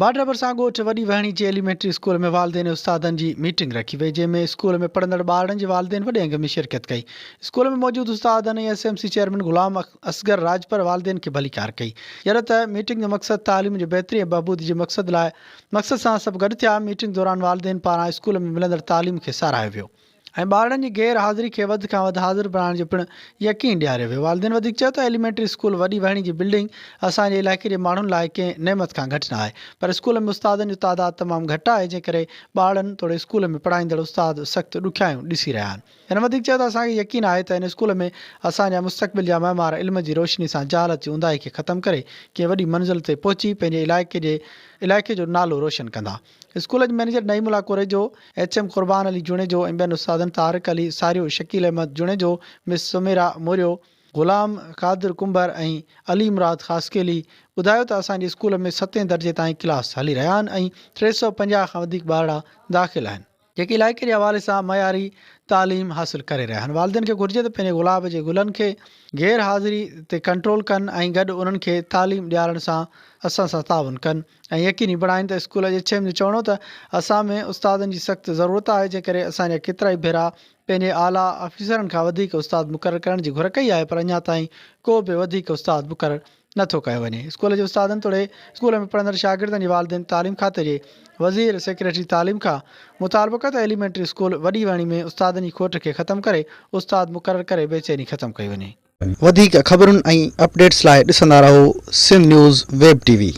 Border ڀرسان ڳوٺ وڏي وهڻي جي ايليمينٽري اسڪول ۾ والدين ۽ استادن جي ميٽنگ رکي وئي جنهن ۾ اسڪول ۾ پڙهندڙ ٻارڙن جي والدين وڏي انگ ۾ شرڪت ڪئي. اسڪول ۾ موجود استادن ۽ S M C chairman Ghulam Asghar Rajpar والدين کي ڀليڪار ڪئي. جڏهن ته ميٽنگ جو مقصد تعليم جي بهتري ۽ بهبودي جي مقصد لاء مقصد سان سڀ گڏ ٿيا. ميٽنگ دوران والدين پاران اسڪول ۾ ملندڙ تعليم کي ساراهيو ويو. ۽ ٻارڙن جي غير حاضري کي وڌ کان وڌ حاضر بڻائڻ جو پڻ يقين ڏياريو ويو. والدين وڌيڪ چيو ته ايليمينٽري اسڪول وڏي وهڻي جي بلڊنگ اسان جي علائقي جي ماڻهن لاء ڪنهن نعمت کان گهٽ نه آهي پر اسڪول ۾ استادن جو تعداد تمام گهٽ آهي جنهن ڪري ٻارڙن توڙي اسڪول ۾ پڙهائيندڙ استاد سخت ڏکيائيون ڏسي رهيا آهن. هن وڌيڪ چيو ته اسان کي يقين آهي ته هن اسڪول ۾ اسان جا مستقبل جا معمار علم جي روشني سان جهالت جي اونداهي کي ختم ڪري ڪنهن وڏي منزل تي پهچي پنهنجي علائقي جي علائقي جو نالو روشن ڪندا. اسڪول جي manager Naeemullah Korejo, H M Qurban Ali Junejo ۽ ٻين استادن طارق علي ساريو، شڪيل احمد جوڻيجو، مس سميرا موريو، غلام قادر ڪنڀر ۽ علي مراد خاصخيلي ٻڌايو ته اسان جي اسڪول ۾ ستين درجي تائين ڪلاس هلي رهيا آهن ۽ 350 کان وڌيڪ ٻارڙا داخل آهن. جيڪي علائقي جي حوالي سان معياري تعليم حاصل ڪري رهيا آهن. والدين کي گهرجي ته پنهنجي گلاب جي گلن کي غير حاضري تي ڪنٽرول ڪن ۽ گڏ انهن کي تعليم ڏيارڻ سان اسان سان تعاون ڪن ۽ يقيني بڻائين ته اسڪول ايڇ ايم جو چوڻ هو ته اسان ۾ استادن جي سخت ضرورت آهي جنهن ڪري اسان جا ڪيترائي ڀيرا پنهنجي اعليٰ آفيسرن کان وڌيڪ استاد مقرر ڪرڻ جي گهر ڪئي آهي پر اڃا تائين ڪو به وڌيڪ استاد مقرر نه ٿو ڪيو وڃي. اسڪول جي استادن توڙي اسڪول ۾ پڙهندڙ شاگردن جي والدين تعليم کاتي جي وزير سيڪريٽري تعليم کان مطالبو ڪيو ته ايليمينٽري اسڪول وڏي وهڻي ۾ استادن جي کوٽ کي ختم ڪري استاد مقرر ڪري بيچيني ختم ڪئي وڃي. وڌيڪ خبرن ۽ اپڊيٽس لاء ڏسندا رهو Sindh news web T V.